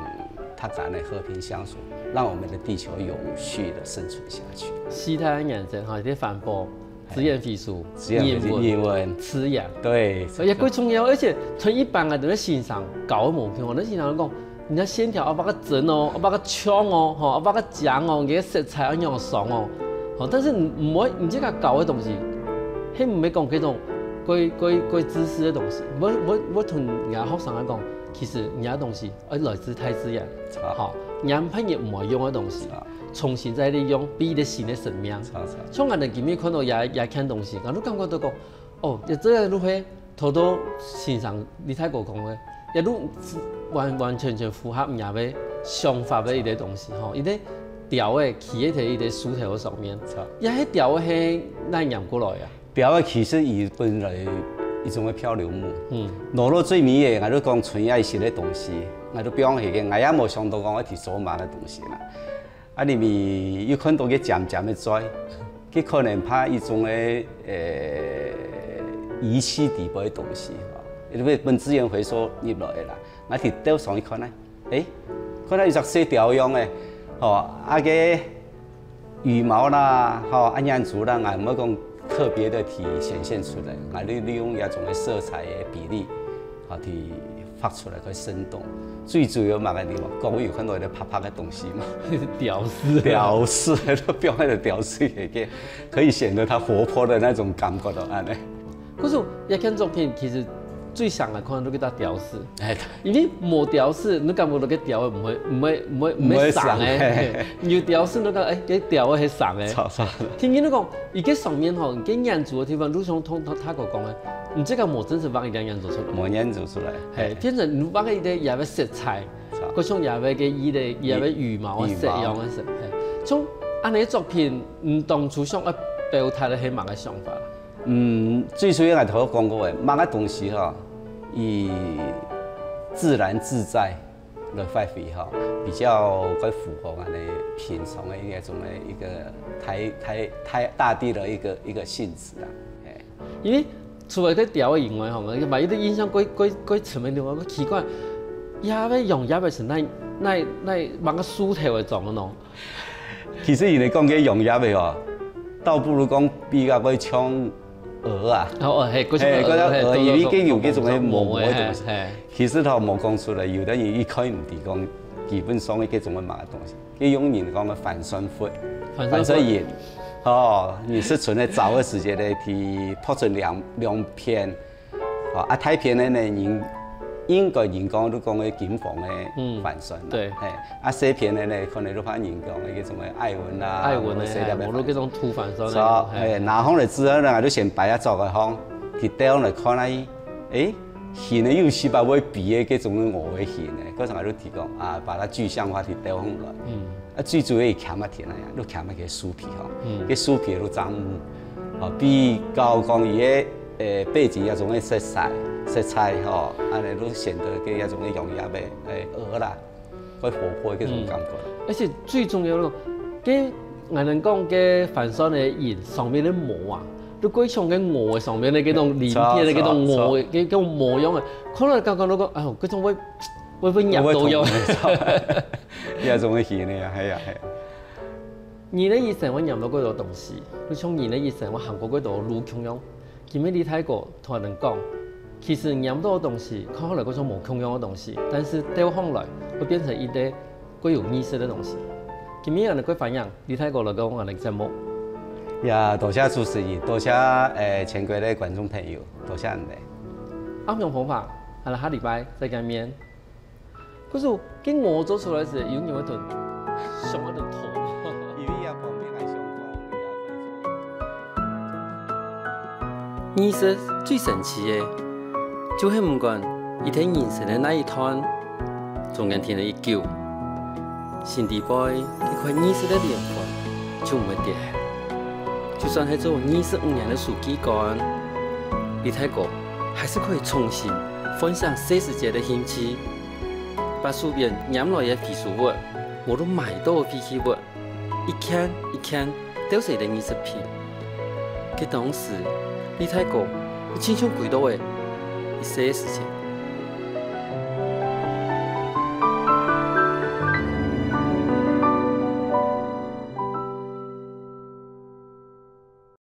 大家呢和平相處，讓我們的地球永續的生存下去。四大原則吼，一个環保，資源回收，資源回收，人文，人文。資源。對。而且最重要，而且同一般个，就是先生教个無共樣，那先生講，你个線條愛畫个真哦，愛畫个像哦，吼，愛畫个靚哦，你个色彩愛用上哦，吼，但是你毋會，你這个教个東西，係毋係講這種過過過知識个東西？我我我同人家學生來講，其實人家東西愛來自大自然，好。吼，人朋友毋會用个東西。 重新再利用，變一个新个生命。像𠊎等今日看到這這件東西，𠊎都感覺到講，哦，也真个就係，頭頭先生李大哥講个，也就完完全全符合人个想法个一个東西吼，一个鳥仔企在一个樹頭上面，也係鳥仔係哪拈過來啊？ 標个其實佢本來一種个漂流木，嗯，落到最尾个，𠊎就講純愛型个東西， ，𠊎都放下个，𠊎也無想到講愛提做麼个東西啦。啊，裡面又看到个尖尖个嘴，佢可能怕一種个，呃，遺棄底背个東西，吼，因為本資源回收入來个啦。𠊎提兜上去看呢，誒，看到一隻細鳥樣个，吼，啊个羽毛啦，吼，啊眼珠啦，𠊎毋會講特別个去顯現出來，𠊎利利用這種个色彩个比例，吼，去畫出來个生動。最主要麼个地方，各位有看到一個白白个東西嗎？是鳥屎。鳥屎，都放在鳥屎裡面，可以顯得它活潑的那種感覺咯，按呢。可是這件作品其實最想來看到个大鳥屎，哎，因為無鳥屎，你感覺到个鳥毋會毋會毋會毋會生毋會生誒，有鳥屎你講誒，該鳥係生誒。吵吵的，聽見你講，一個上面吼，一個眼珠个地方，就像同大哥講个，你這個無真實畫一個眼珠出來，無眼珠出來，嘿，變成你畫个一個也个色彩，吵。就像也个个一個也个羽毛个色樣个色，嘿，像按呢作品，你當初想要表達个係麼个想法？嗯，最主要𠊎頭先講過个，麼个東西吼，以自然自在來發揮吼，比較會符合𠊎等平常个一種个一個大大大大地个一個一個性質啊。哎，因為除了對鳥个以外吼，𠊎嘛有點印象過過過深个地方，奇怪，也个用也个是那那那麼个樹頭个種个喏。其實人家講个用葉个哦，倒不如講比較會像 鵝啊。哦，嘿，嗰種嘿，嗰隻鵝，嘿，因為佢有嗰種該種个毛毛个嘿東西。嘿。其實吼，無講出來，有的人一看毋知講，基本上該種个麼个東西，佢用人講个反酸粉。反酸粉。反酸鹽。哦，你係存在早个時節呢，佢拍成兩兩片，哦，啊，大片个呢，人應該人講都講个金黃个嗯反酸啦。對嘿，啊，細片个呢，可能都怕人講个什麼艾文啦，艾文个，或者細粒个嘿，無論該種土反酸所个，以，嘿，然後呢，之後呢，𠊎就先擺一隻桌个項，去兜來看啊，誒，形呢又係把會比个該種个鵝个形呢，嗰陣𠊎就提供啊，把它具象化去兜上來。嗯，啊，最主要係鉗啊田啊，都鉗啊个樹皮吼，嗯个樹皮都長木，吼，比較講佢个呃背景一種个色彩，色彩吼，安尼都顯得个一種个容易被誒鵝啦，會活潑个種感覺。而且最重要个，个𠊎等講个反酸个人上面个毛啊，都過像个鵝个上面个該種鱗片个該種鵝个該種模樣个，看了剛剛都講，哎呦，該種會會會咬到腰。也種个形呢，係啊係啊。你个一生會染到幾多東西，就像你个一生會行過幾多路共樣。今日李大哥同𠊎等講，其實染到个東西，看起來好像無共樣个東西，但是兜上來會變成一個 過有意思个東西。今日𠊎等个歡迎李大哥來到𠊎等个節目。呀，多謝主持人，多謝誒全國个觀眾朋友，多謝你哋。暗陽紅髮，下下禮拜再見面。可是，該鵝做出來時，有人會同想要同頭。因為這方面來想講，藝術最神奇个，就係毋管一天人生个哪一段，中間停了一久，心底背一塊藝術个靈魂就毋會跌。就算係做二十五年个書記官，李大哥還是可以重新喚醒細時節个興趣，把手邊拈來个非書物，無論買到个廢棄物， 一件一件都係藝術品。該當時，李大哥就親像歸到个一世个時節。